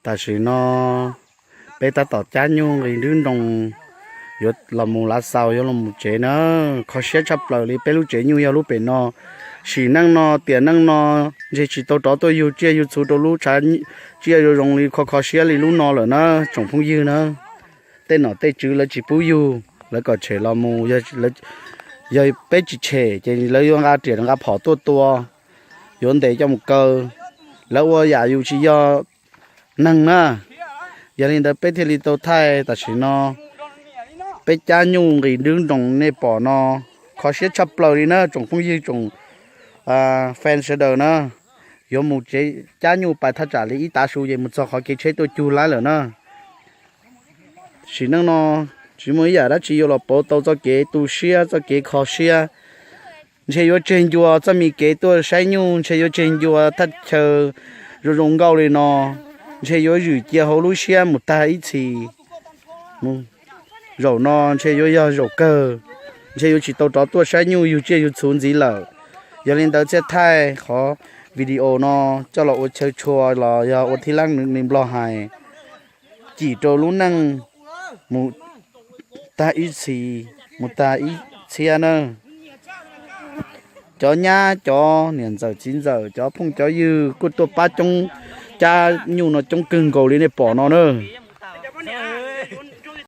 Tam sim no peb tab tom cab nyuj nqis nrwb nroos, yuav los mus lav xaus yuav los mus tsev na. Kho siab tshaj plaws li, peb lub tsev nyuj yog lub pem no. Sim neej no tiam neej no ntshe tsis tau rov tuaj yug tsiaj yug txhu rau lub tshav tsiaj zoo zoo li kho kho siab li lub no lawm na tsoom phooj ywg na. Tej nom tej tswv lawv tsis pub yug, lawv kom tshem los mus. Yog peb tsis tshem ces lawv yuav nqa riam nqa phom tuaj tua, yuav ntes coj mus kaw. Lawv ua yam yus tsis yog neeg na. Yog li ntawd peb thiaj li tau thaij tam sim no peb cab nyuj nqis nrwb nroos nej pom no. Kho siab tshaj plaws li na tsoom phooj ywg tsoom fan sawv daws na. Yuav mus tsev, cab nyuj pais thaj tsam li ib tav su ces mus txog qhov kev tsheb tuaj cug laib lawm na. Sim neej no tsis muaj ib yam dab tsi yuav los pauv tau txoj kev tu siab txoj kev kho siab. Ntshe yuav tseg ncua txoj me kev tuaj saib nyuj, ntshe yuav tseg ncua thaj chaw zoo zoo nkauj li no. Ntshe yuav zwm cia hauv lub siab mus tag ib txhis. Zaum no ntshe yuav yog zaum kawg, ntshe yuav tsis tau rov tuaj saib nyuj yug tsiaj yug txhu ntxiv lawm. Yog li ntawd thiaj thaij qhov video no coj los ua chaw tshua los yog ua thib lab nws nplog hais, cim rau lub neej mus tag ib txhis, mus tag ib txhiab na. Cov nyab cov niam ntxawm txiv ntxawm cov phooj cov ywg kuj tuaj pab coob, cab nyuj no coob kawg nkaus li nej pom no na.